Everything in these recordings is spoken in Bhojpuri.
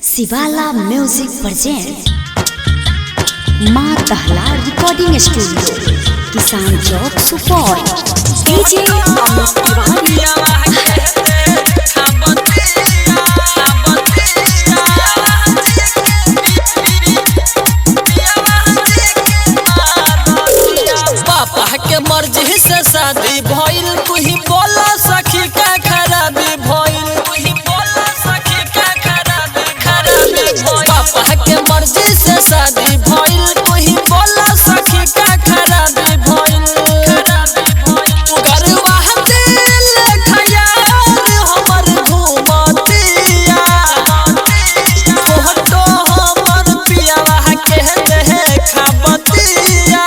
Shivala music present Maa Dahla recording studio, Kisan Chowk, Supaul. DJ Amit Tiwari. पापा के मर्जी से शादी भइल, तू ही बोला सखी का खराबी भइल। तू ही बोला सखी का खराबी खराबी भइल। पापा के मर्जी से शादी भइल, तू ही बोला सखी का खराबी भइल। खराबी भइल। गरवा दिल खयाल हमर घूमतिया, फोटो हमर पियावा के देखबतिया।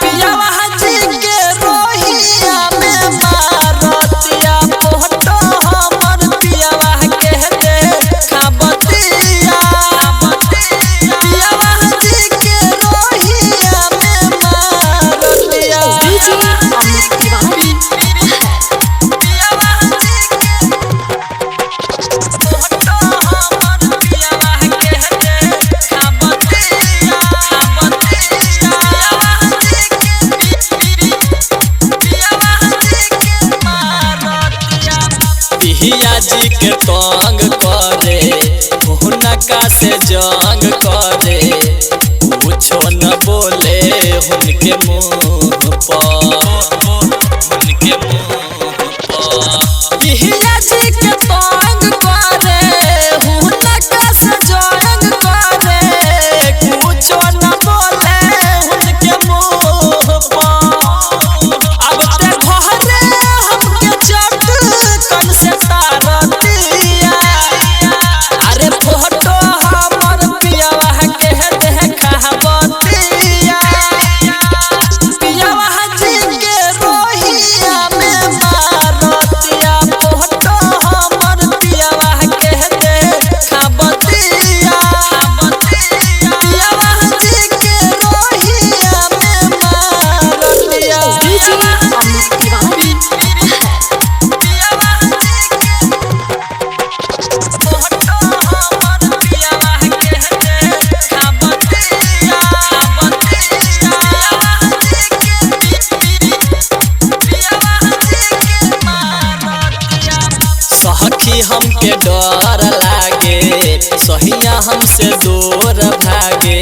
पियावा जी के रोहिया में मारतिया, फोटो हमर पियावा के देखबतिया। पियावा जी के रोहिया में मारतिया। डीजे अमित तिवारी। पिहिया जी के तंग करे, हुनका से जंग करे, कुछो न बोले हुनके मुंह पर, हुनके मुंह पर। पिहिया जी के तंग करे, हुनका से जंग करे, कुछो न बोले हुनके मुंह पर। अब ते घरे हमके चटकन से तारतिया, अरे फोटो हमर पियावा के देखबतिया। पियावा जी के रोहिया में मारतिया, फोटो हमर पियावा के देखबतिया। पियावा जी के रोहिया में मारतिया। डीजे अमित तिवारी। सखी हमके डर लागे, सहिया हमसे दूर भागे,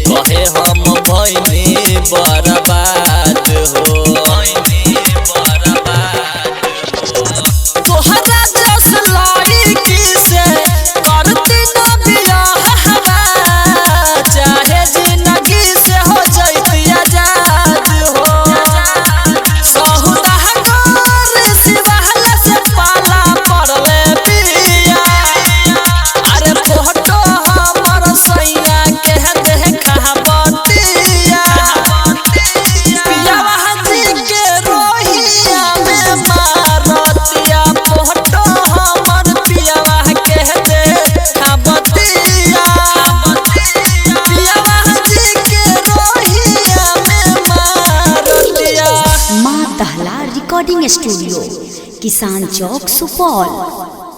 कहे हम भैनी बर्बाद हो। तोहरा जस लड़की से करती न बियाह, चाहे जिंदगी से हो जैती आजाद हो। सहुदागर शिवाला से पाला पड़ले पिया, अरे फोटो हमर सैया के देखबतिया। पियावा जी के रोहिया में मारतिया, फोटो हमर पियावा के देखबतिया। पियावा जी के रोहिया में मारतिया। माँ दहला रिकॉर्डिंग स्टूडियो, किसान चौक, सुपौल।